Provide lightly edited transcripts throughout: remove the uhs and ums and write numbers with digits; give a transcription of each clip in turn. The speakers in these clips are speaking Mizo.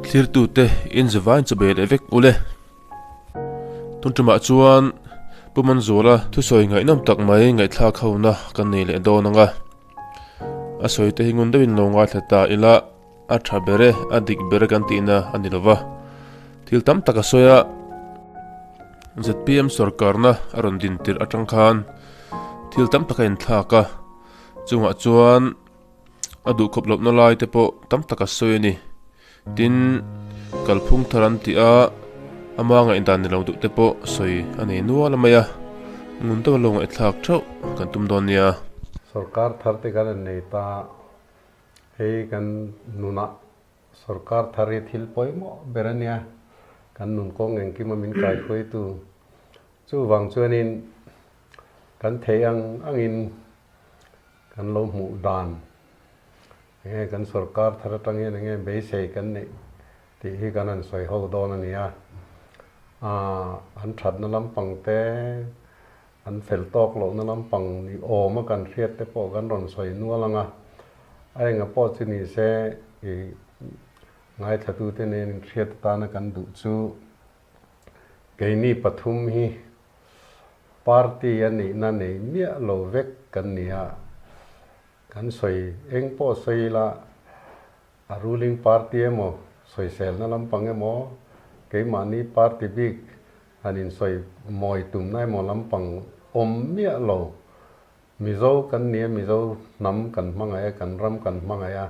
Thlirtute in zavain chu bei leh vek ule. Tun tumah chuan Pu Manzuala thusawi ngaihnawm tak mai ngaihthlak hona kan nei leh dawn ang a. A sawi te hi ngun deuhin lo ngaithla ta ila a tha ber e, a dik ber e kan tihna a ni lova. Thil tam tak a sawi a, zpm sorkarna a rawn din tirh atang khan thil tam tak a inthlak a, chungah chuan a duhkhawp lohna lai te pawh tam tak a sawi a ni. Tin, kalphung thar an tih a, ama ngaihdan ni lo duh te pawh sawi a nei nual a mai a, ngun deuh a lo ngaihthlak theuh kan tum dawn nia. Sorkar thar te kan han nei ta, hei kan nunah sorkar thar hi thil pawimawh ber a nia, kan nun kawng engkima min kaihruaitu. Chuvang chuanin kan theih ang angin kan lo hmuh dan Enge kan sorkar thar atang hian enge beisei kan neih tih hi kan han sawi ho dawn a ni a. Aaa an thatna lampang te, an fel tawk lohna lampang ni awm a kan hriat te pawh kan rawn sawi nual ang a. A enga pawh chu ni se i ngaithlatute nen hriat atana kan duh chu keini pathum hi party a nihna nei miah lo vek kan ni a. Kan sawi eng pawh sawi ila, a ruling party emaw, sawiselna lampang emaw, keimahni party bik han insawi mawi tumna emaw lampang awm miah lo. Mizo kan nia, Mizo hnam kan hmangaih a, kan ram kan hmangaih a,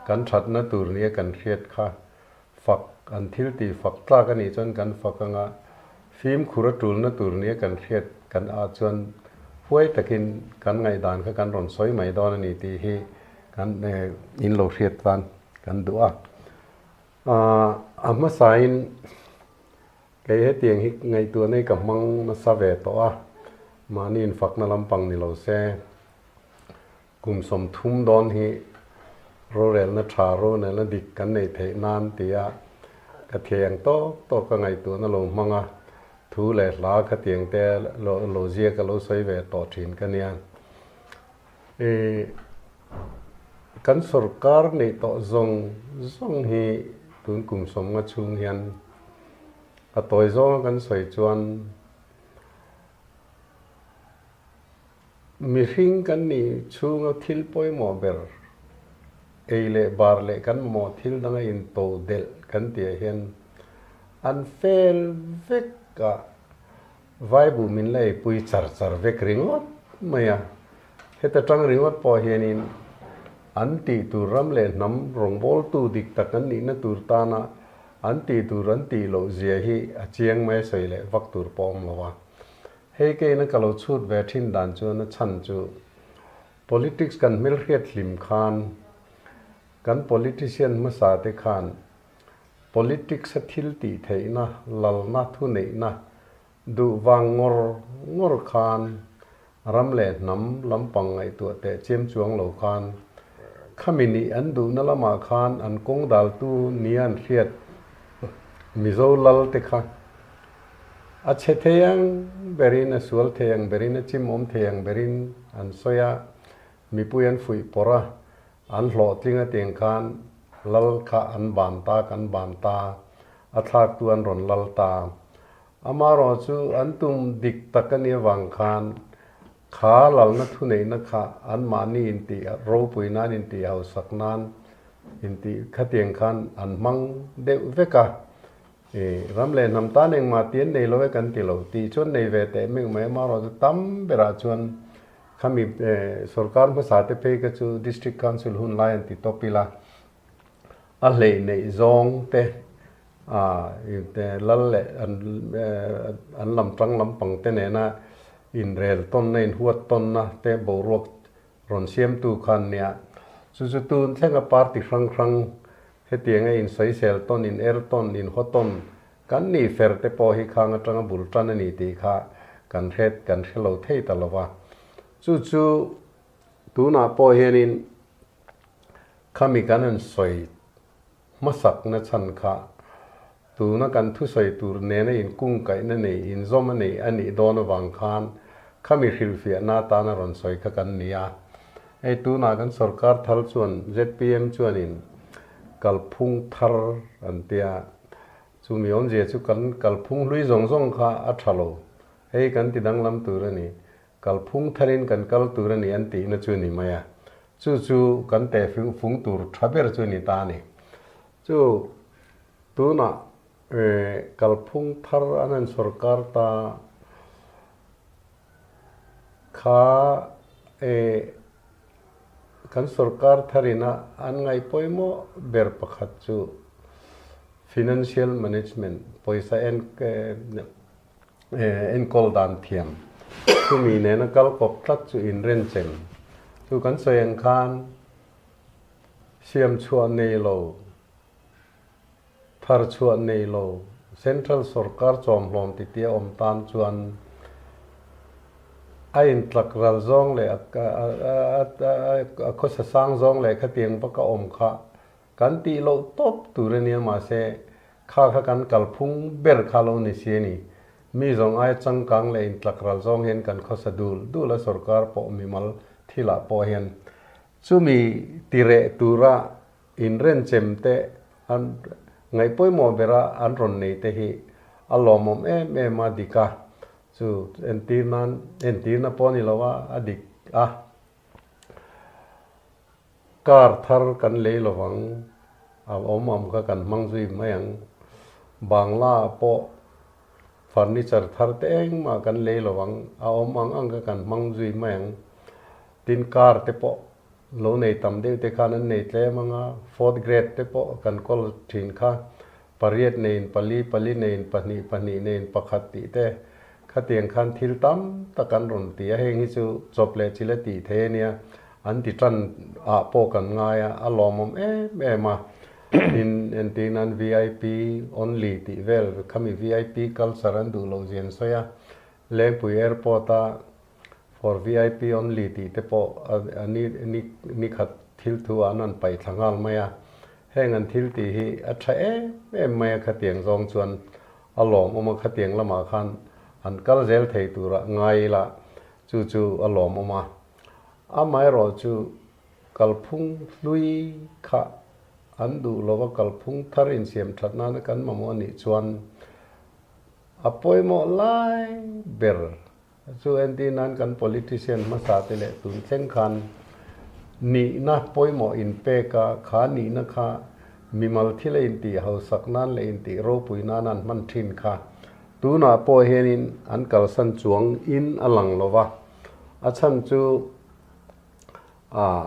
kan thatna tur nia kan hriat kha fak, an thil tih fak tlak a nih chuan kan fak anga fimkhur a tulna tur nia kan hriat kan ah chuan huai takin kan ngaihdan kha kan rawn sawi mai dawn a ni tih hi kan in lo hriat tan kan duh a. A hmasain kei hetiang hi ngaihtuahna hi ka hmang nasa ve tawh a, mahni infakna lampang ni lo se Kum 30 dawn hi rorelna tha, rorelna dik kan neih theih nan tia ka thiang tawk tawk ka ngaihtuahna lo hmang a, thu leh hla khatiang te lo ziak a lo sawi ve tawh thin ka nia. I kan sorkar neih tawh zawng zawng hi tun kum 50 chhung hian a tawi zawnga kan sawi chuan Mihring kan nih chhunga thil pawimawh ber, ei leh bar leh kan mamawh thil danga into delh kan tihah hian an fel vek a, vaibu min la eipui char char vek ringawt mai a. Heta tang ringawt pawh hianin an tih tur ram leh hnam rawngbawltu dik tak an nihna tur tana an tih tur an tih loh zia hi a chiang mai a sawi leh vak tur pawh a awm lo a. Hei keina ka lo chhut ve thin dan chuan a chhan chu politics kan hmelhriat hlim khan kan politician hmasa te khan politics a thil tih theihna, lalna, thuneihna duh vang ngawr ngawr khan ram leh hnam lampang ngaihtuah teh chiam chuang lo khan khami nih an duhna lamah khan an kawng daltu nia an hriat Mizo lal te kha A chhe thei ang berin, a sual thei ang berin, a chimawm thei ang berin an sawi a, mipui an fuih pawrh a, an hlawhtling a tiang khan lal kha an ban ta, kan ban ta, a thlaktu an rawn lal ta. Amaherawh chu an tum dik tak a nih avang khan kha lalna thuneihna kha anmahni intih ropui nan, intih hausak nan, intih khatiang khan an hmang deuh vek a. I ram leh hnam tan engmah ti an nei lo e kan ti lo tih chuan nei ve teh meuh mai amaherawh chu tam berah chuan khami sorkar hmasa te phei kha chu District Council hun lai an ti tawp ila a hleih neih zawng te lal leh an lam tang lampang te nena inrel tawnna inhuat tawnna te boruak rawn siamtu khan nia chu chu tun thlenga party hrang hrang Hetianga insawisel tawn, in er tawn, in haw tawn kan nih fer te pawh hi khang atanga bul tan a ni tih kha kan hret, kan hre lo thei ta lo va. Chu chu tunah pawh hianin khami kan han sawi hmasakna chhan kha tuna kan thusawi tur nena inkungkaihna nei, inzawm a nei a nih dawn avang khan khami hrilhfiahna atana rawn sawi kha kan ni a. Hei tunah kan sorkar thar chuan zpm chuanin kalphung thar an tia, chumi awmzia chu kan kalphung hlui zawng zawng kha a tha lo, hei kan ti danglam tur a ni, kalphung tharin kan kal tur a ni an tihna chu a ni mai a, chu chu kan teh fung tur tha ber chu a ni ta a ni. Chu tunah kalphung thar an han sorkar ta Kha e kan sorkar tharina an ngaih pawimawh ber pakhat chu financial management, pawisa enkawl dan thiam, chumi nena kal kawp tlat chu inrenchem. Chu kan sawi ang khan siam chhuah nei lo, Thar chhuah nei lo, Central sorkar chawmhlawm titia awm tan chuan a intlak ral zawng leh a khawsa sang zawng leh khatiang vak a awm kha kan tih loh tawp tur a nia mahse kha kha kan kalphung ber kha lo ni si a ni. Mi zawng aia changkang leh intlak ral zawng hian kan khawsa dul dul a sorkar pawh mimal thilah pawh hian chumi tireh tura Inrenchem te an ngaih pawimawh bera an rawn nei te hi a lawmawm em em a dik a, chu entir nan entirna pawh a ni lo a, a dik a. Car thar kan lei lovang, a awm awm kha kan hmang zui mai ang. Bangla ah pawh furniture thar te engmah kan lei lovang, a awm ang ang kha kan hmang zui mai ang. Tin car te pawh Lo nei tam deuh te khan an nei tlem ang a, fourth grade te pawh kan kawl thin kha, pariat neiin pali, pali neiin pahnih, pahnih neiin pakhat tih te khatiang khan thil tam tak an rawn ti a, heng hi chu chawp leh chil a tih thei a nia, an ti tan ah pawh kan ngai a, a lawmawm em em a, tin entir nan vip only tih vel khami vip culture an duh loh zia an sawi a, Lengpui airport a For vip only tih te pawh a ni ni khat thil thu ah an rawn paih thla nghal mai a, heng an thil tih hi a tha em em mai a khatiang zawng chuan a lawmawm a, khatiang lamah khan an kal zel thei turah ngai ila chu chu a lawmawm a. Amaherawh chu kalphung hlui kha an duh lova kalphung thar insiam that nana kan mamawh a nih chuan a pawimawh lai ber Chu entir nan kan politician hmasa te leh tun thleng khan nihna pawimawh inpek a, kha nihna kha mimal thil a intih hausak nan leh intih ropui nan an hman thin kha tunah pawh hianin an kalsan chuang in a lang lo va, a chhan chu ah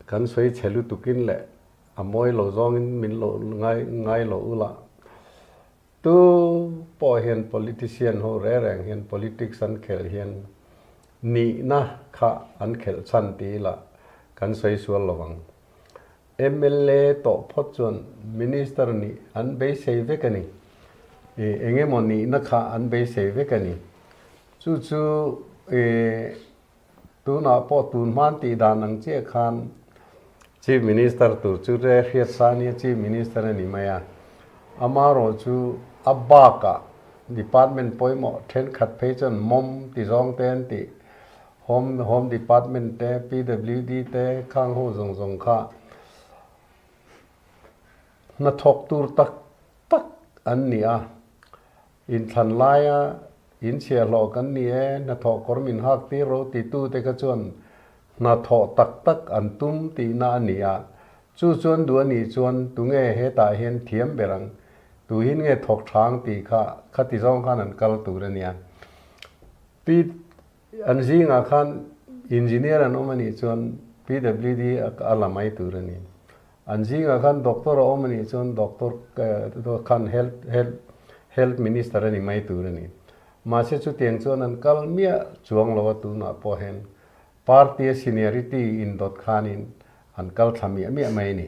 kan sawi chhe lutukin leh a mawi lo zawngin min lo ngai ngai lo ula. Tu pawh hian politician ho reng reng hian politics an khelh hian nihna kha an khelh chhan ti ila kan sawi sual lo ang. Mla tawh phawt chuan minister nih an beisei vek a ni. Ih eng emaw nihna kha an beisei vek a ni. Chu chu ih Tunah pawh tun hman tih dan ang chiah khan Chief Minister tur chu re hriat sa nia Chief Minister a ni mai a. Amaherawh chu a bakah Department pawimawh thenkhat phei chuan mawm ti zawng te an tih Home Home Department te PWD te khang ho zawng zawng kha hnathawk tur tak tak an ni a. Inthlan laia inchhiahhlawh kan ni e, hnathawh kawr min hak tir ro titute kha chuan hnathawh tak tak an tum tihna a ni a, chu chuan duh a nih chuan tunge hetah hian thiam ber ang, tuhin nge thawk tha ang tih kha khati zawng khan an kal tur a nia. Pi an zingah khan engineer an awm a nih chuan PWD a la mai tur a ni. An zingah khan doctor a awm a nih chuan doctor khan health health health minister a ni mai tur a ni. Mahse chutiang chuan an kal miah chuang lo a tunah pawh hian party a seniority indawt khanin an kal thla miah miah mai a ni.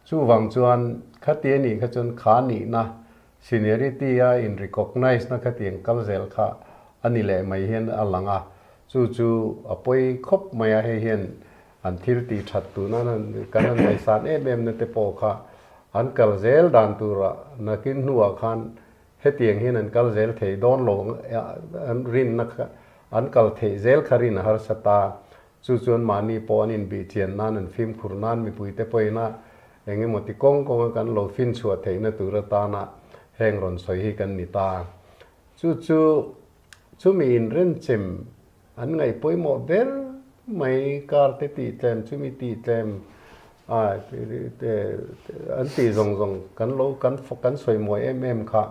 Chuvang chuan khati a nih kha chuan kha nihna seniority a in recognize na khatiang kal zel kha a ni leh mai hian a lang a, chu chu a pawi khawp mai a hei hian An thil tih that tuna kan han ngaihsan em em na te pawh kha an kal zel dan turah nakin hnuah khan hetiang hian an kal zel thei dawn lo an rinna kha an kal theih zel kha rin a harsa ta. Chu chuan mahni pawh an inbihchian nan, an fimkhur nan mipuite pawhin a eng emaw ti kawng kawnga kan lo finchhuah theihna tur atana heng rawn sawi hi kan ni ta. Chu chu chumi inrenchem an ngaih pawimawh ber mai kar te tih tlem, chumi tih tlem a an tih zawng zawng kan lo kan kan sawi mawi em em kha.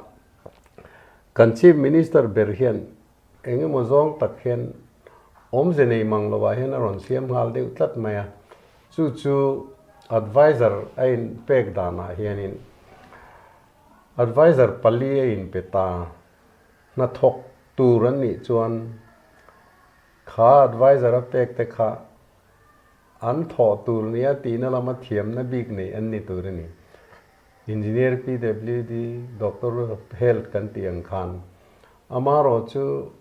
Kan Chief Minister ber hian eng emaw zawng tak hian awmze nei mang lovah hian a rawn siam nghal deuh tlat mai a, chu chu adviser a in pek danah hianin adviser pali a in pe ta, hnathawk tur an nih chuan kha adviser a pek te kha an thawh tur nia tihna lama thiamna bik nei an ni tur a ni. Engineer PWD Doctor Health kan tih ang khan amarawh chu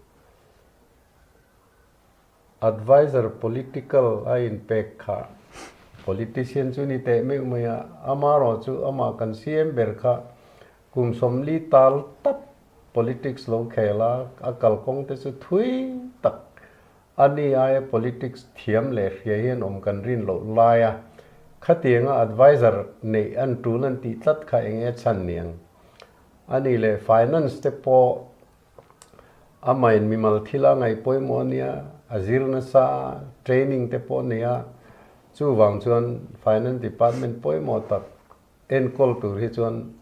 Adviser Political a inpek kha Politician chu ni teh meuh mai a, amarawh chu amah kan CM ber kha kum 40 tal tap Politics lo khel a, a kalkawng te chu thui tak A ni aia politics thiam leh hria hian awm kan rin loh lai a, khatianga adviser neih an tul an tih tlat kha eng nge chhan niang? A ni leh finance te pawh amahin mimal thil a ngaih pawimawh a nia, a zir nasa a, training te pawh a nei a, chuvang chuan finance department pawimawh tak enkawl tur hi chuan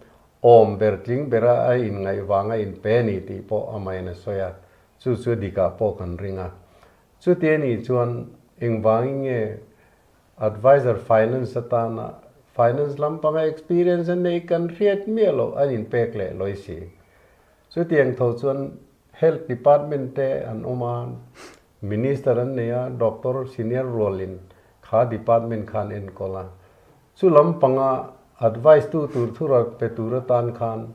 awm ber tling bera a inngaih vanga inpe a ni tih pawh amahin a sawi a, Chu chu dikah pawh kan ring a. Chuti a nih chuan engvangin nge Adviser Finance atana Finance lampanga experience a nei kan hriat miah loh an inpek leh lawi si. Chutiang tho chuan Health Department te an awm a, Minister an nei a, Doctor senior rualin kha department kha an enkawl a. Chu lampanga advice tu tur thura pe tur atan khan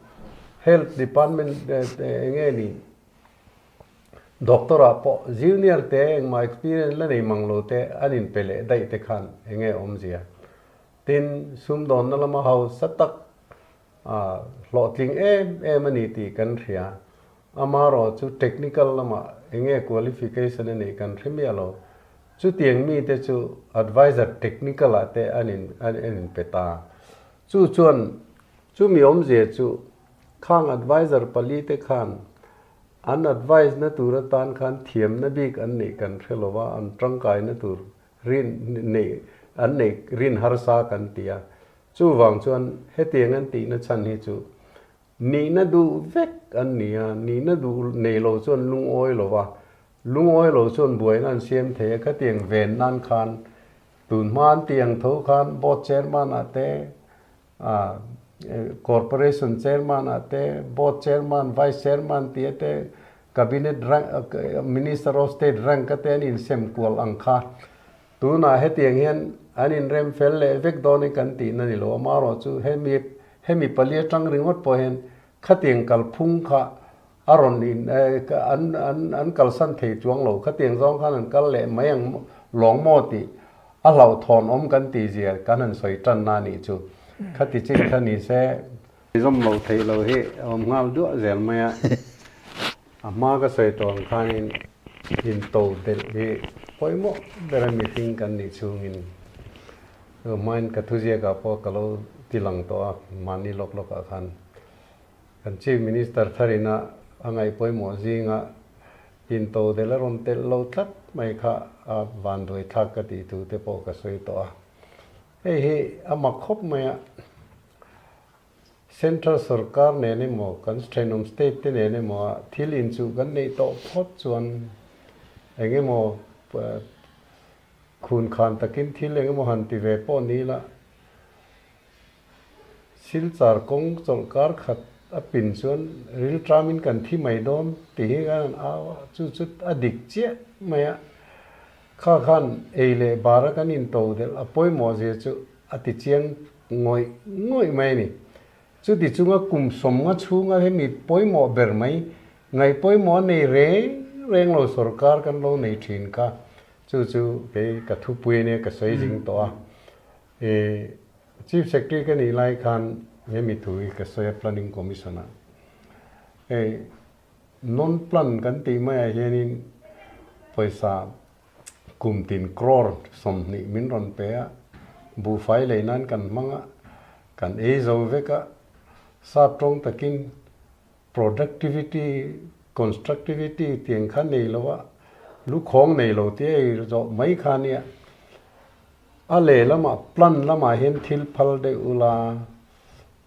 Health Department enge ni Doctor ah pawh junior te engmah experience la nei mang lo te an in pe leh daih te khan enge awmzia. Tin, sumdawnna lama hausa tak ah hlawhtling em em a ni tih kan hria. Amarawh chu technical lamah enge qualification a neih kan hre miah lo. Chutiang mi te chu advisor technical ah te an in an in pe ta. Chu chuan chumi awmzia chu Khang adviser palite khan an advise na tur atan khan thiamna bik an neih kan hre lo va, an tangkaina tur rin neih an neih rin harsa kan ti a. Chuvang chuan hetiang an tihna chhan hi chu nihna duh vek an ni a, nihna duh nei lo chuan lungawi lo va, lungawi lo chuan buaina an siam thei a, khatiang ven nan khan tun hma an tih ang tho khan board chairman ah te A Corporation Chairman ah te, Board Chairman, Vice Chairman tih te, Cabinet rank, Minister of State rank te an insem kual ang kha. Tunah hetiang hian an inrem fel leh vek dawn in kan tihna ni lo. Amaherawh chu hemi hemi pali atang ringawt pawh hian khatiang kalphung kha a rawn in an an an kalsan thei chuang lo. Khatiang zawng khan an kal leh mai ang lawng maw tih a hlauhthawn awm kan tih zia kan han sawi tan na nih chu. Khati chin kha ni se. Zawm loh theih loh hi a awm nghal duah zel mai a. A hma ka sawi tawh ang khanin into delh hi pawimawh ber a mihring kan nih chhungin chu hmain ka thuziakah pawh ka lo ti lang tawh a mahni lawk lawkah khan. Kan Chief Minister tharina a ngaih pawimawh zinga intodel a rawn telh lo tlat mai kha a vanduai thlak ka tih thu te pawh ka sawi tawh a. Hei hi a mak khawp mai a, Central sorkar nen emaw kan thenawm state te nen emaw a thil inchuh kan neih tawh phawt chuan eng emaw khun khan takin thil eng emaw han ti ve pawh ni la, Silchar kawng chawlh kar khat a pin chuan rilṭamin kan thi mai dawn tih hi kan han au a, chu chu a dik chiah mai a. Kha khan ei leh bara kan into delh a pawimawh zia chu a ti chiang ngawih ngawih mai a ni. Chuti chunga kum 50 chhunga hemi pawimawh ber mai ngaih pawimawh a nei reng reng lo sorkar kan lo nei ṭhin kha chu chu kei ka thupui ania ka sawi zing tawh a. I Chief Secretary ka nih lai khan hemi thu hi ka sawi a Planning Commission ah. Hei non plan kan tih maiah hianin pawisa Kum tin crore 20 min rawn pe a, buhfai lei nan kan hmang a, kan ei zo vek a, sap tawng takin productivity, constructivity tiang kha nei lo a, lukhawng nei lo tia ei zawh mai kha nia. A lehlamah plan lamah hian thil phal deuh ula,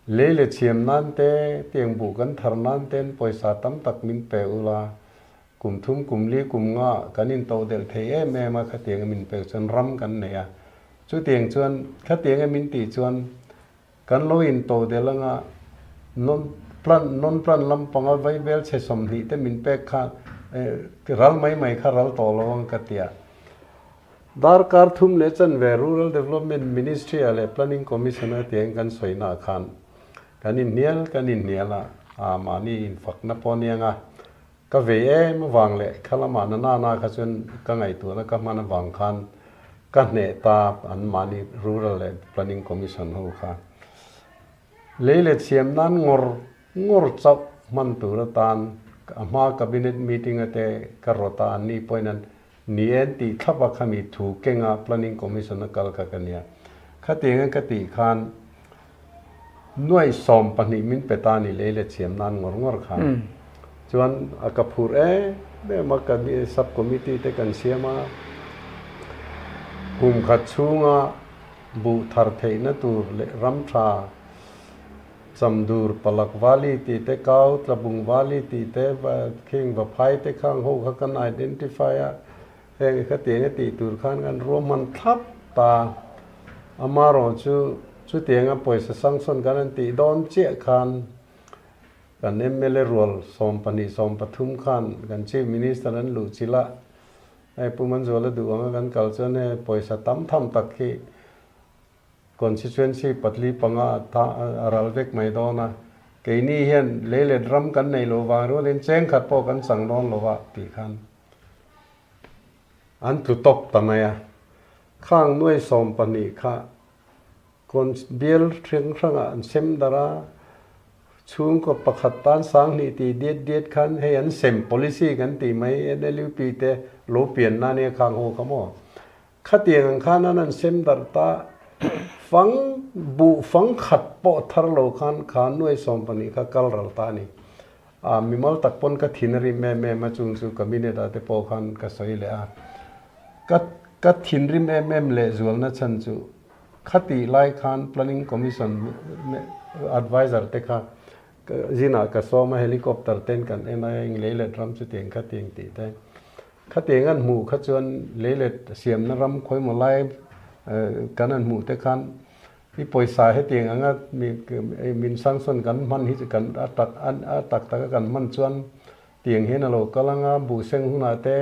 lei leh chhiam nan te, tiang buh kan thar nan ten pawisa tam tak min pe ula, Kum thum, kum li, kum nga kan intoh delh thei em em a, khatiang a min pek chuan ram kan nei a. Chutiang chuan khatiang a min tih chuan kan lo intoh delh anga non plan, non plan lampanga vaibel chhe 20 te min pek kha ral mai mai kha ral tawh lo ang ka ti a. Darkar thum leh chanve Rural Development Ministry ah leh Planning Commission a tiang kan sawi naah khan kan inhnial kan inhnial a, a mahni infakna pawh a niang a. Ka vei em avang leh kha lamah na nana kha chuan ka ngaihtuahna ka hman avang khan ka hneh ta an mahni Rural leh Planning Commission ho kha lei leh chhiam nan ngawr ngawr chauh hman tur atan a hma Cabinet meeting a te ka rawt a, anni pawhin an ni en tih thlap a khami thu kenga Planning Commission a kal kha ka nia. Khatiang a ka tih khan Nuaih 12 min pe ta ni lei leh chhiam nan ngawr ngawr khan chuan a ka phur em em a, ka sub committee te kan siam a, kum khat chhunga buh thar theihna tur leh ram tha Chamdur Palak Valley tih te, Kau Tlabung Valley tih te, khing Vaphai te khang ho kha kan identify a, heng khatiang a tih tur khan kan ruahman thlap ta. Amaherawhchu, chutianga pawisa sanction kan an tih dawn chiah khan kan mla rual 12, 13 khan kan Chief Minister an luh chilh a, hei Pu Manzuala duh anga kan kal chuan hei pawisa tam tham tak hi constituency patli panga a ral vek mai dawn a, keini hian leilet ram kan nei lo vang rualin cheng khat pawh kan chang dawn lo a tih khan an tlu tawp ta mai a. Khang nuai 12 kha bial hrang hrangah an sem darh a, chhungkaw pakhat tan 2000 tih diat diat khan hei an sem policy kan tih mai NLUP te lo pian na nia khang ho kha maw. Khatiang ang khan an an sem darh ta, fang buh fang khat pawh thar lo khan kha nuai 12 kha kal ral ta a ni. A mimal tak pawn ka thin a rim em em a, chung chu cabinet ah te pawh khan ka sawi leh a. Ka ka thinrim em em leh zualna chhan chu khatih lai khan Planning Commission adviser te kha zinah ka sawm a, helicopter ten kan en a, eng leilet ram chutiang khatiang tih te. Khatiang an hmuh kha chuan leilet siamna ram khawimaw lai kan an hmuh te khan i pawisa hetiang anga min sanction kan hman hi chu kan a tak a tak taka kan hman chuan tiang hian a lo kal anga buhseng hunah te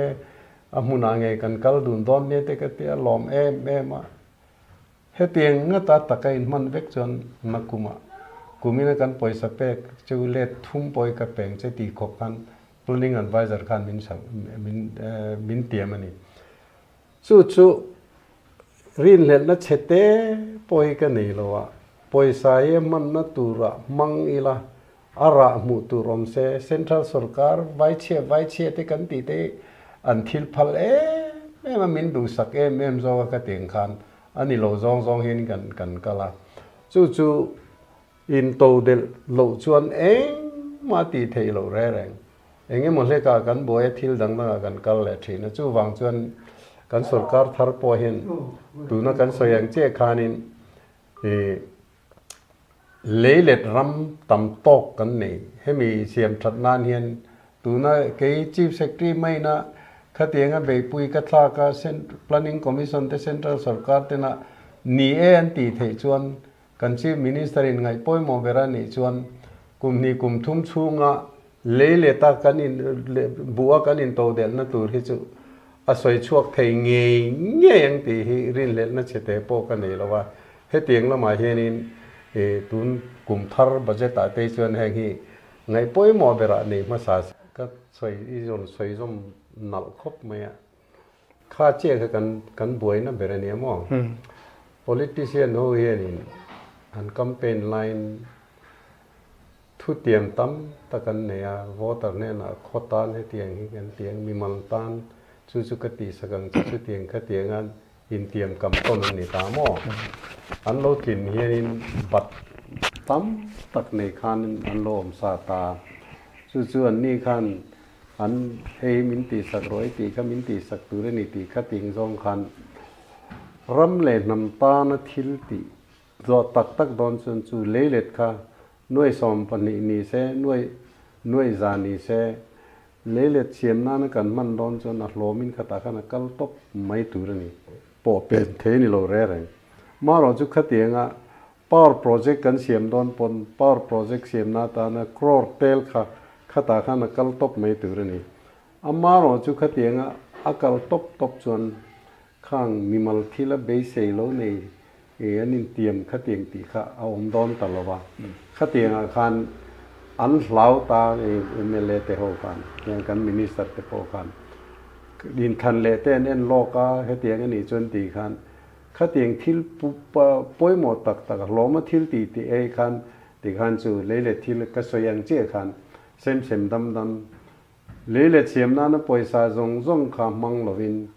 A hmunah ngei kan kal dun dawn nia te ka ti a, lawm em em a. Hetiang ngata taka inhman vek chuan nakumah kumina kan pawisa pek chu let thum pawi ka peng che tih khawp khan Planning Adviser khan min min min tiam a ni. Chu chu rinhlelhna chhe te pawi ka nei lo a, pawisa hi a hmanna turah hmang ila A rah hmuh tur awm se, Central sorkar vaichhia vaichhia te kan tih te hi an thil phal em em a, min duhsak em em zawk a ka tih ang khan a ni lo zawng zawng hian kan kan kal a. Chu chu intodelh loh chuan engmah tih theih loh reng reng. Eng emaw hlekah kan buai a, thil dang dangah kan kal leh thin a. Chuvang chuan kan sorkar thar pawh hian tuna kan sawi ang chiah khanin ih Leilet ram tam tawk kan nei. Hemi siam that nan hian tuna kei Chief Secretary maina khatianga beihpui ka thlak a, Planning Commission te Central Sorkar tena ni e an tih theih chuan kan Chief Minister in ngaih pawimawh ber a nih chuan kum hnih kum thum chhunga leileta kan in buh a kan intodelhna tur hi chu a sawi chhuak thei ngei ngei ang tih hi rinhlelhna chhe te pawh ka nei lo a. Hetiang lamah hianin tun kum thar budget ah te chuan heng hi ngaih pawimawh berah nei hmasa se. Ka sawi i rawn sawi zawm nalh khawp mai a. Kha chiah kha kan kan buaina ber a nia maw? Politician ho hianin an campaign laiin thutiam tam tak an nei a, voter hnenah khaw tan hetiang hi kan ti ang, mimal tan. Chu chu ka tihsak ang che chutiang khatianga intiam kam tawn an ni ta maw? An lo tlin hianin bat tam tak nei khanin an lo awm sa ta. Chu chu anni khan an hei min tihsak rawh i tih kha min tihsak tur a ni tih kha ting zawng khan ram leh hnam tana thil tih zawh tak tak dawn chuan chu leilet kha nuai 12 ni se, nuai nuai za ni se, Leilet siam nana kan hman dawn chuan a hlawmin khatah khan a kal tawp mai tur a ni. Pawh pen thei ni lo re reng. Marawh chu khatianga power project kan siam dawn pawn power project siamna atana crore tel kha khatah khan a kal tawp mai tur a ni. Amarawh chu khatianga a kal tawp tawp chuan khang mimal thila beisei lo nei E an intiam khatiang tih kha a awm dawn ta lo va, khatiangah khan an hlau ta mla te ho khan, heng kan minister te pawh khan inthlan leh te an en lawk a, hetiang a nih chuan tih khan khatiang thil pawimawh tak tak hlawma thil tih tih ei khan ti khan chu lei leh thil ka sawi ang chiah khan sem sem dam dam lei leh siam nana pawisa zawng zawng kha hmang lovin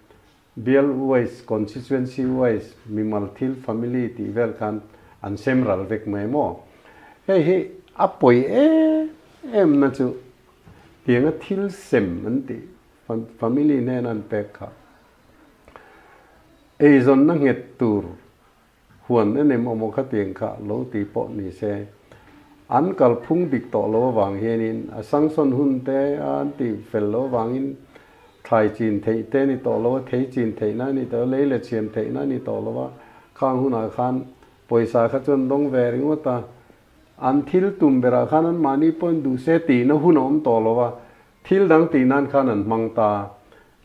Bial wise, constituency wise, mimal thil, family tih vel khan an sem ral vek mai maw? Hei hi a pawi em em na chu tianga thil sem an tih family hnena an pek kha eizawnna nghet tur Huan en em awmaw khatiang kha lo ti pawh ni se, an kalphung dik tawh lo avang hianin a sanction hun te an ti fel lo avangin thlai chin theih te ni tawh lo a, thei chin theihna a ni tawh lo a, lei leh chhiam theihna a ni tawh lo a, khang hunah khan pawisa kha chuan dawng ve ringawt a, an thil tum berah khan anmahni pawhin duh se tihna hun a awm tawh lo a, thil dang tih nan khan an hmang ta.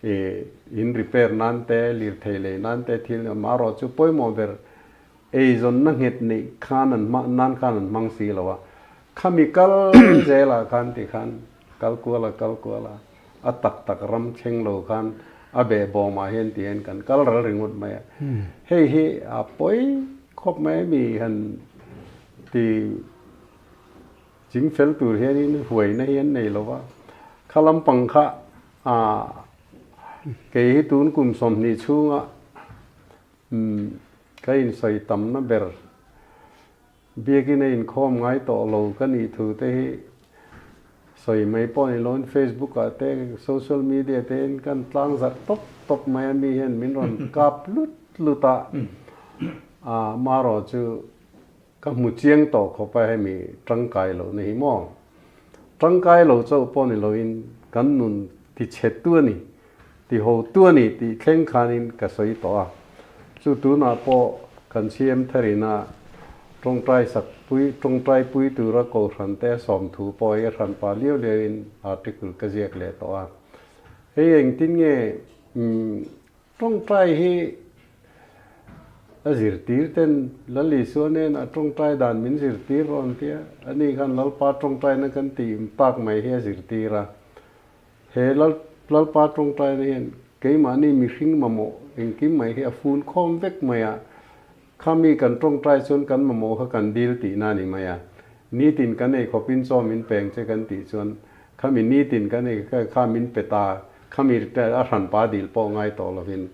I in repair nan te, lirthei lei nan te thil amaherawh chu pawimawh ber eizawnna nghet neih khan an hma nan khan an hmang si lo a, khami kal zelah khan ti khan kal kual a kal kual a, a tak tak ram thleng lo khan a behbawmah hian ti hian kan kal ral ringawt mai a, hei hi a pawi khawp mai a mi han ti chingfel tur hianin huaina hi an nei lo va, kha lampang kha A, kei hi tun kum 20 chhunga ka insawi tamna ber biakin a inkhawm ngai tawh lo ka nih thu te hi sawi mai pawh ni loin Facebook ah te social media te hian kan tlang zarh tawp tawp mai a mi hian min rawn kap lut lut a, a marawh chu Ka hmu chiang tawh khawp a hemi tangkai lohna hi maw? Tangkai lo chauh pawh ni loin kan nun ti chhe tu a ni, ti ho tu a ni tih thleng khanin ka sawi tawh a. Chu tunah pawh kan CM tharina tawngtai sak pui, tawngtai pui tura kohhran te sawmthu pawh hi a hranpa liau liauin article ka ziak leh tawh a. Hei engtin nge Tawngtai hi a zirtir ten Lal Isua nen a tawngtai dan min zirtir rawh an tia, ani khan Lalpa tawngtaina kan tih tak mai hi a zirtir a. He Lalpa tawngtaina hian keimahni mihring mamawh engkim mai hi a fun khawm vek mai a, khami kan tawngtai chuan kan mamawh kha kan dil tihna a ni mai a. Nitin kan ei khawpin chaw min peng che kan tih chuan khami nitin kan ei kha min pe ta Khami a hranpa dil pawh ngai tawh lovin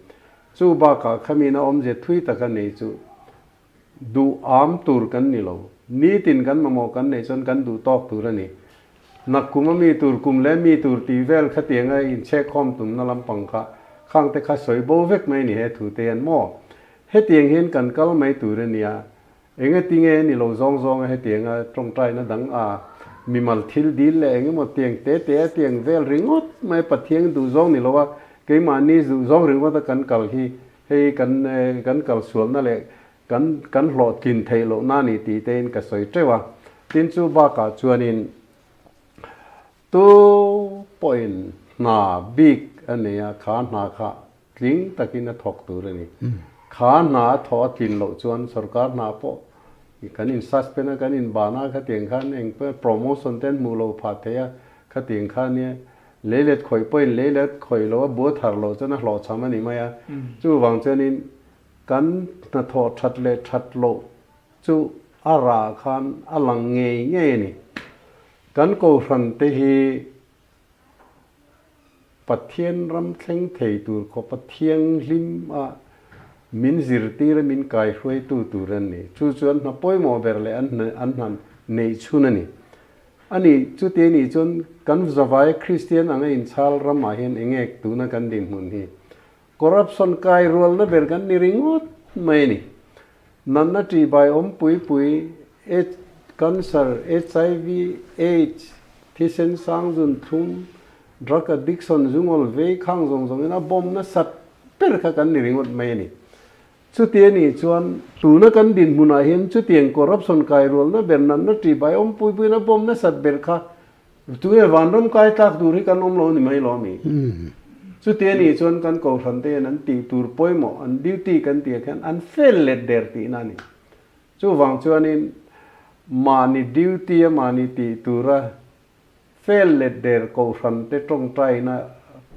chu bakah khamiin a awmzia thui taka nei chu duh am tur kan ni lo. Nitin kan mamawh kan neih chuan kan duh tawk tur a ni. Nakkum a mi tur, kum leh mi tur tih vel khatianga inchhekkhawm tumna lampang kha khangte kha sawi bo vek mai ni he thu te hian maw? Hetiang hian kan kal mai tur a nia. Engatinge ni lo zawng zawnga hetianga tawngtaina dang a mimal thil dil leh engemaw tiang te te a tiang vel ringawt mai Pathian duh zawng ni lo a, keimahni duh zawng ringawt a kan kal hi hei kan kan kal sualna leh kan kan hlawhtlin theih lohna a ni tih tein ka sawi teuh a. Tin chu bakah chuanin tu pawhin hna bik a nei a, kha hna kha Tling takin a thawk tur a ni. Kha hna a thawh a tlin loh chuan sorkar hna pawh kan in suspend a, kan in ban a, khatiang khan eng pawh promotion te an hmuh lo phah thei a, khatiang kha nia leilet khawih pawhin leilet khawih lo a bua thar loh chuan a hlawhchham a ni mai a. Chuvang chuanin kan hnathawh that leh that loh chu a rah khan a lang ngei ngei a ni. Kan kohhran te hi. Pathian ram thleng thei tur khawpa thianghlim a min zirtir a min kaihruaitu tur an ni. Chu chu an hna pawimawh ber leh an an hna neih chhun a ni. A ni, chuti a nih chuan kan zavaia Kristian anga inchhal ramah hian enge tuna kan dinhmun hi? Corruption kai rualna ber kan ni ringawt mai a ni. Natna ṭihbai awm pui pui, Aids, cancer, HIV, Aids, thisen sang zun thlum, drug addiction zungawl vei khang zawng zawngin a bawm nasat ber kha kan ni ringawt mai a ni. Chuti a nih chuan tuna kan dinhmunah hian chutiang corruption kai rualna ber natna ṭihbai awm pui puiin a bawm nasat ber kha Tunge vanram kai tlak tur hi kan awm lo ni mai lo ami? Chuti a nih chuan kan kohhran te hian an tih tur pawimawh, an duty kan tih ah khian an fail let der tihna a ni. Chuvang chuanin mahni duty a mahni tih tura fail let der kohhran te tawngtaina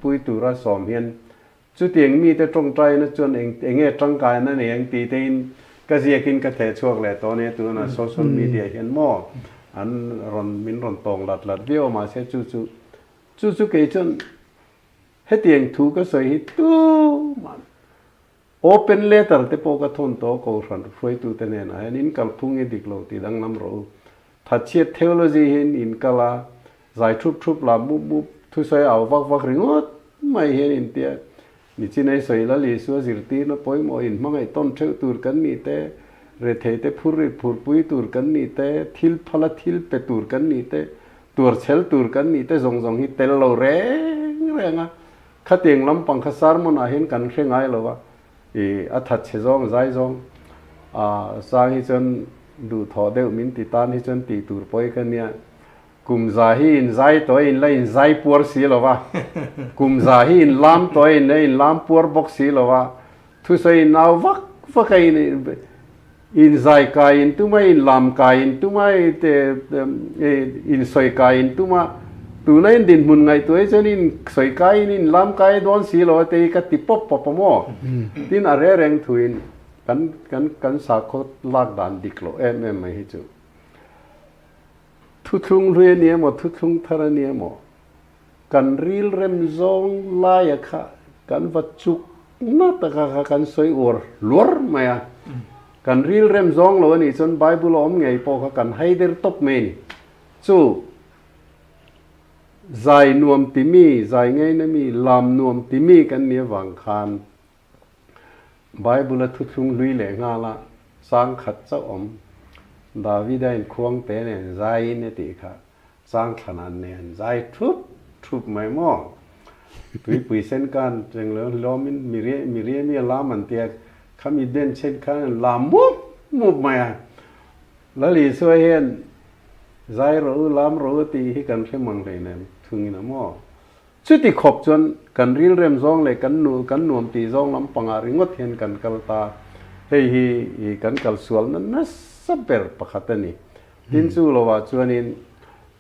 pui tura sawm hian chutiang mite tawngtaina chuan eng enge tangkaina nei ang tih te in ka ziakin ka theh chhuak leh tawh ania tunah social media hian maw an rawn min rawn tawng lat lat viau a mahse chu chu chu chu kei chuan hetiang thu ka sawi hi tumah Open letter te pawh ka thawn tawh Kohhran hruaitute hnenah hian in kalphung hi dik lo tih danglam rawh u. Thatchhiat theology hian in kal a, zai thup thup lah mup mup, thusawi au vak vak ringawt mai hian in tia. Nichinai sawi Lal Isua zirtirna pawimawh in hmangaih tawn theuh tur kan nih te, rethei te phur rit phurpui tur kan nih te, thil phala thil pe tur kan nih te, tuarchhel tur kan nih te zawng zawng hi tel lo reng reng a. Khatiang lampang kha sermon ah hian kan hre ngai lo a, i a that chhe zawng zai zawng a sang hi chuan duhthawh deuh min ti tan hi chuan tih tur pawi ka nia. Kum za hi in zai tawh a in la in zai puar si lo a, kum za hi in lam tawh a in la in lam puar bawk si lo a, thusawi in nau vak vak a in in zai kai in tum a, in lam kai in tum a, in sawi kai in tum a, tuna in dinhmun ngaihtuah hi chuan in sawi kai in in lam kai dawn si lo a te hi ka ti pawp pawp a maw? Tin a re reng thuin kan kan kan sakhaw lak dan dik loh em em mai hi chu thuthlung hlui a ni emaw thuthlung thar a ni emaw Kan rilrem zawng laia kha kan va chuk na taka kha kan sawi uar hluar mai a. Kan rilrem zawng lo a nih chuan Bible a awm ngei pawh kha kan hai der tawp mai a ni. Chu zai nuam ti mi, zai ngaina mi, lam nuam ti mi kan nih avang khan Bible a thuthlung hlui leh nghal a, chang khat chauh awm. Davida in khuangte nen zaiin a tih kha. Changthlan an nei an zai thup thup mai maw? Tuipui sen khan cheng lo hlawmin Miriami a lam an tia khami den chen khan an lam mup mup mai a. Lal Isua hian zai rawh u, lam rawh u tih hi kan hre mang hleinem thungin a maw? Chuti khawp chuan kan rilrem zawng leh kan nu kan nuam tih zawng lampangah ringawt hian kan kal ta. Hei hi kan kal sualna nasa ber pakhat a ni. Tin chu lovah chuanin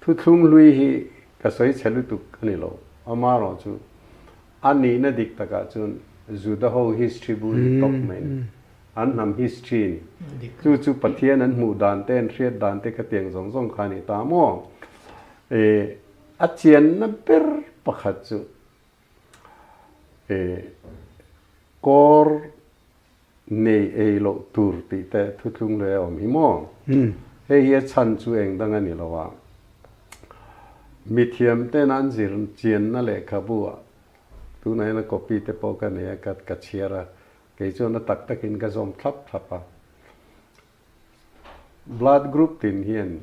thuthlung hlui hi ka sawi chhe lutuk a ni lo. Amaherawh chu a nihna dik takah chuan Juda ho history bu ni tawp mai a ni. An hnam history a ni. Chu chu Pathian an hmuh dan te an hriat dan te khatiang zawng zawng kha a ni ta maw? E a chianna ber pakhat chu e kawr Nei ei loh tur tih te thuthlung hle a awm hi maw? Hei hi a chhan chu eng dang a ni lo a. Mithiam ten an zir chianna lehkhabu ah tunah hian a copy te pawh ka nei a, ka ka chhiar a, kei chuan a tak takin ka zawm thlap thlap a. Blood group tin hian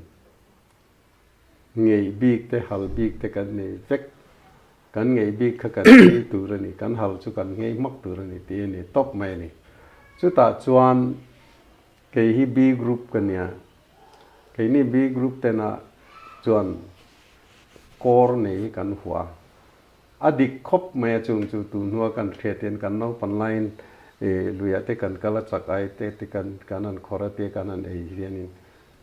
Ngeih bik te hal bik te kan nei vek. Kan ngeih bik kha kan thil tur a ni, kan hal chu kan nghei hmak tur a ni tih a ni tawp mai a ni. Chutah chuan kei hi B group ka nia, keini B group tena chuan kawr nei hi kan hua. A dik khawp mai a chung chu tun hnua kan hriat hian kan naupan laiin luiah te kan kal a chak ai te te kan kan han khawrh a te kan han ei hianin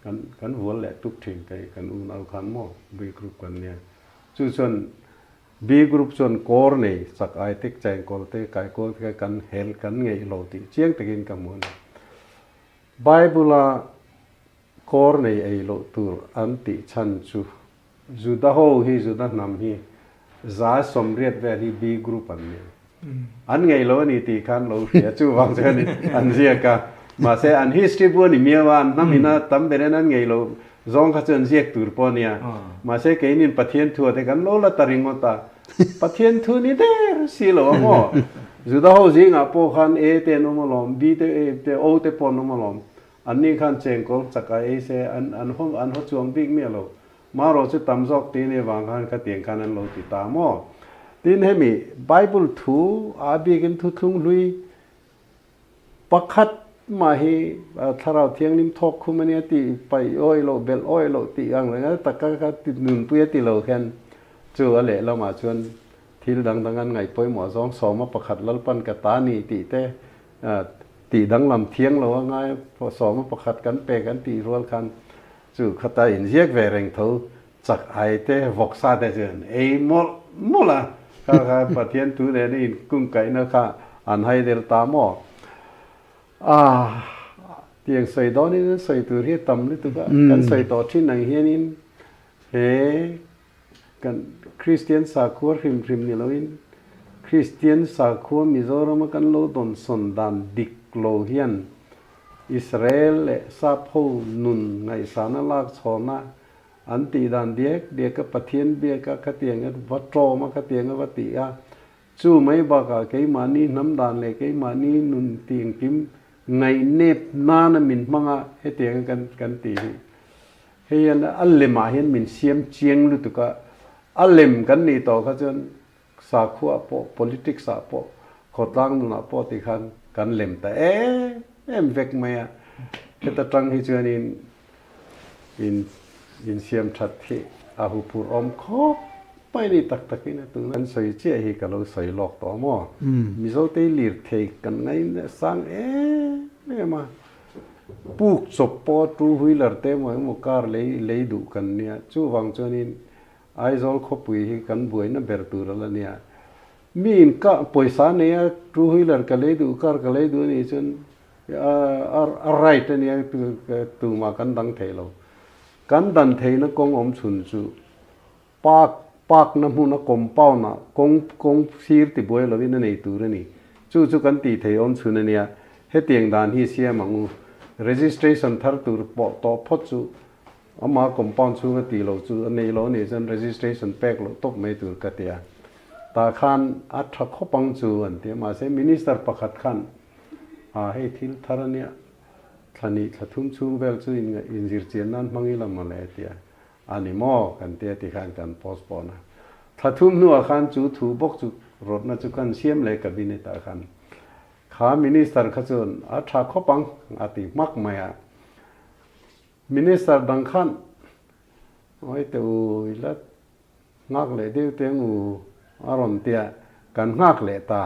Kan kan vual leh tuk thin kei kan unau khan maw B group kan nia. Chu chuan B group chuan kawr nei chak ai tek chengkawl te kaikawl te kan hel kan ngeih lo tih chiang takin ka hmu a ni. Bible a kawr nei ei loh tur an tih chhan chu Juda ho hi Juda hnam hi 80% vel hi B group an ni. An ngei lo a ni tih khan lo hria chuvang chuan an ziak a. Mahse an history bu a ni miau a, an hnam ina tam ber in an ngei lo zawng kha chu an ziak tur pawh a nia. Mahse keinin Pathian thu ate kan lo la ta ringawt a. Pathian thu ni der si lo a maw? Juda ho zingah pawh khan A te an awm alawm, B te, A te, O te pawh an awm alawm. Anni khan chengkawl chak a ei se an an haw an haw chuang bik miah lo. Marawh chu tam zawk ti ni vang khan khatiang khan an lo ti ta maw? Tin hemi Bible thu a bikin thuthlung hlui pakhat mah hi Thlarau Thianghlim thawk khum a nia tih paih awih loh belh awih loh tih ang reng a taka kha nunpui a ti lo hian chu a lehlamah chuan thil dang dang an ngaih pawimawh zawng sawma pakhat Lalpan ka ta ni tih te tih danglam thiang lo a ngai sawma pakhat kan pek an tih rual khan Chu khata inziak ve reng tho chak ai te vawksa te chuan ei mawlh mawlh a, kha kha Pathian thu nena inkungkaihna kha an hai del ta maw? Ah, tiang sawi dawnin an sawi tur hi a tam lutuk a, kan sawi tawh thin ang hianin he kan Kristian sakhua hrim hrim ni loin Kristian sakhua Mizorama kan lo dawnsawn dan dik lo hian Israel leh Sap ho nun ngaihsana lak chhawna an tih dan diak diak a Pathian biak a khatiang a va tawm a khatiang a va tih a, chu mai bakah keimahni hnam dan leh keimahni nun tih engkim ngaihnep nana min hmang a hetiang a kan kan tih hi hei hian a lemah hian min siam chiang lutuk a, a lem kan nih tawh kha chuan Sakhua pawh, politics ah pawh, khawtlang nunah pawh ti khan kan lem ta em em vek mai a. Heta tang hi chuanin in insiam that hi a huphurh awm khawp mai ni tak takin a tuna an sawi chiah hi ka lo sawi lawk tawh maw? Mizote lirthei kan ngaih sang em em a, puk chawp pawh two wheeler te emaw emaw car lei lei duh kan nia, chuvang chuanin Aizawl khawpui hi kan buaina ber tur a la nia. Mi in ka pawisa nei a, two wheeler ka lei duh, car ka lei duh a nih chuan a right a nia tumah kan dang thei lo. Kan dan theihna kawng awm chhun chu park park na hmuna compound ah kawng kawng sir ti buai lovin a nei tur a ni. Chu chu kan tih theih awm chhun a nia. Hetiang dan hi siam ang u. Registration thar tur pawh tawh phawt chu Ama compound chhunga tih loh chu a neih loh a nih chuan registration pek loh tawp mai tur ka ti a. Tah khan a tha khawp ang chu an ti a, mahse minister pakhat khan a hei thil thar a nia, thla nih thla thum chhung vel chu inzir chian nan hmang ila maw le a ti a, a ni maw kan ti a ti khan kan postpone a. Thla thum hnuah khan chu thu bawk chu rawtna chu kan siam leh cabinet ah khan kha minister kha chuan a tha khawp ang a ti hmak mai a. Minister dang khan Oi te u i la nghak leh deuh te ang u a rawn tia kan nghak leh ta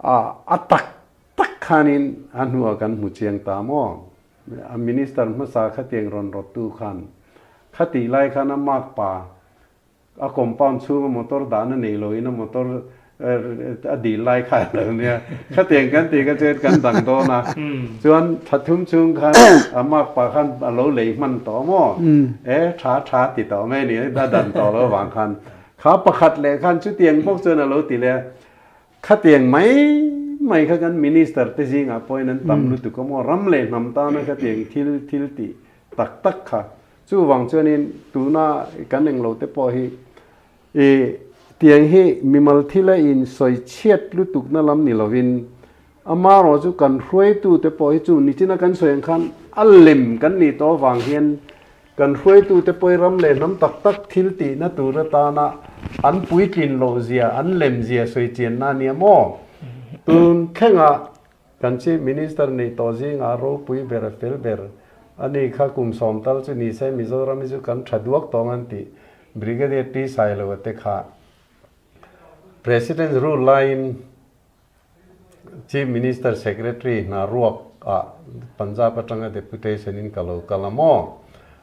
a, a tak tak khanin a hnuah kan hmu chiang ta maw? A minister hmasa khatiang rawn rawttu khan khatih lai khan a makpa A compound chhunga motor dahna nei loin a motor a dil lai kha a lo nia. Khatiang kan tih kha chuan kan dang dawn a. Chuan thla thum chhung khan a mark pah khan a lo lei hman tawh maw? E tha tha ti tawh mai a ni a dan tawh lo avang khan. Kha pakhat leh khan chutiang bawk chuan a lo ti leh a. Khatiang mai mai kha kan minister te zingah pawhin an tam lutuk a maw? Ram leh hnam tana khatiang thil thil tih tak tak kha Chuvang chuanin tuna kan englo te pawh hi i tiang hi mimal thila in sawi chhiat lutukna lam ni lovin amarawh chu kan hruaitu te pawh hi chu nichina kan sawi ang khan a lem kan nih tawh avang hian kan hruaitu te pawh hi ram leh hnam tak tak thil tihna tur atana an puitlin loh zia an lem zia sawi chianna a nia maw? Tun thlengah Kan Chief Minister nih tawh zingah ropui ber a fel ber a ni kha kum sawm tal chu ni se Mizoram hi chu kan tha duak tawng an tih Brigadier T Sailo te kha President rule laiin Chief Minister Secretary hna ruak ah Punjab atanga deputation in ka lo kal a maw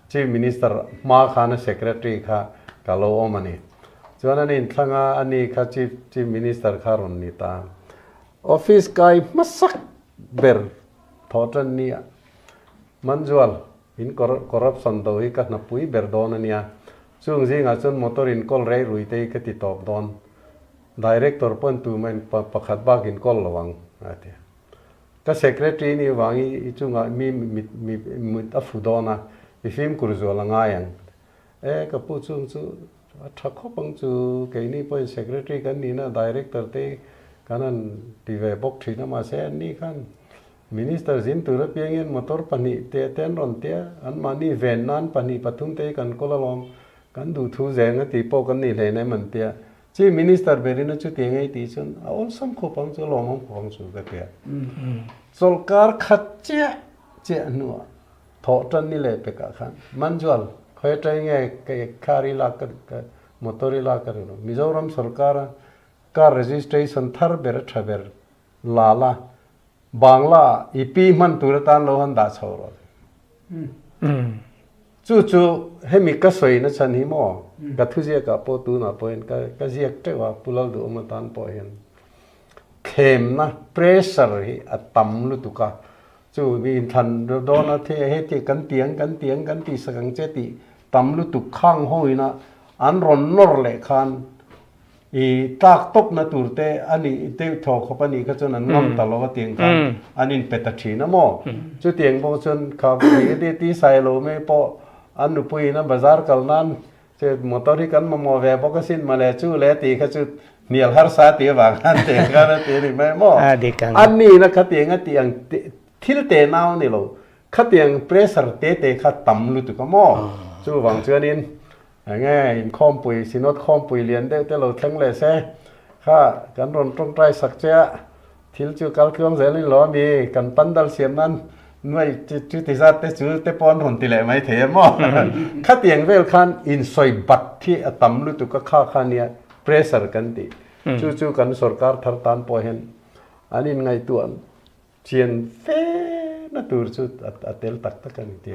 Chief Minister hma khan a Secretary kha ka lo awm a ni chuan an inthlang a a ni kha Chief Chief Minister kha rawn ni ta. Office kai hmasak ber thawh tan nia. Manzual, in corruption do hi ka hnapui ber dawn a nia. Chung zingah chuan motor in kawl rei rui te hi ka ti tawp dawn. Director pawn tumahin pakhat bak in kawl lo ang, a ti a. Ka secretary nih vangin i chungah mi mit mi mit a fu dawn a, i fimkhur zual a ngai ang. E, ka pu chung chu a tha khawp ang chu, keini pawhin secretary kan nihna director te kan han ti ve bawk thin a, mahse anni khan minister zin tur apiangin motor pahnih te te an rawn tia, anmahni ven nan pahnih pathum te hi kan kawl alawm, kan duhthu zeng a tih pawh kan nih hlein em an tia. Chief Minister berin a chuti ngei tih chuan a awlsam khawp ang chu, a lawmawm khawp ang chu ka ti a. Chawlhkar khat chiah chiah hnuah thawh tan ni leh pekah khan Manjual khawi aṭang nge car i lak ka motor i lak ka ring lo. Mizoram sorkara car registration thar ber a ṭha ber la la Bangla i pi hman tur atan lo han dah chho rawh. Chu chu hemi ka sawi na chhan hi maw ka thuziakah pawh tunah pawhin ka ka ziak teuh a Pu Lalduhawm atan pawh hian thlemna pressure hi a tam lutuk a chu mi inthlan dawn a the heti kan tiang kan tiang kan tih sak ang che tih tam lutuk khang ho ina an rawn nawr leh khan I tlak tawpna tur te a nih deuh thaw khawp a nih kha chuan an ngam ta lo a tiang khan an inpe ta thin a maw? Chutiang pawh chuan kha Brigadier T Sailo mai pawh an nupuiin a bazar kal nan che motor hi kan mamawh ve bawk asin mawle chu le tih kha chu hnial harsa tih avang khan tiang khan a ti a ni mai maw? A nihna khatiang a tih ang thil te nau a ni lo khatiang pressure te te kha tam lutuk a maw? Chuvang chuanin Enge inkhawmpui, Synod khawmpui lian deuh te lo thleng leh se, kha kan rawn tawngtai sak che a, thil chu kal tluang zel in lo a mi, kan pandal siam nan nuai chu ti zat te chu te pawh an rawn ti leh mai thei em aw. Khatiang vel khan insawi bat hi a tam lutuk a, kha kha nia pressure kan tih. Chu chu kan sorkar thar tan pawh hian an inngaihtuah chian fe na tur chu a tel tak tak a ni tih.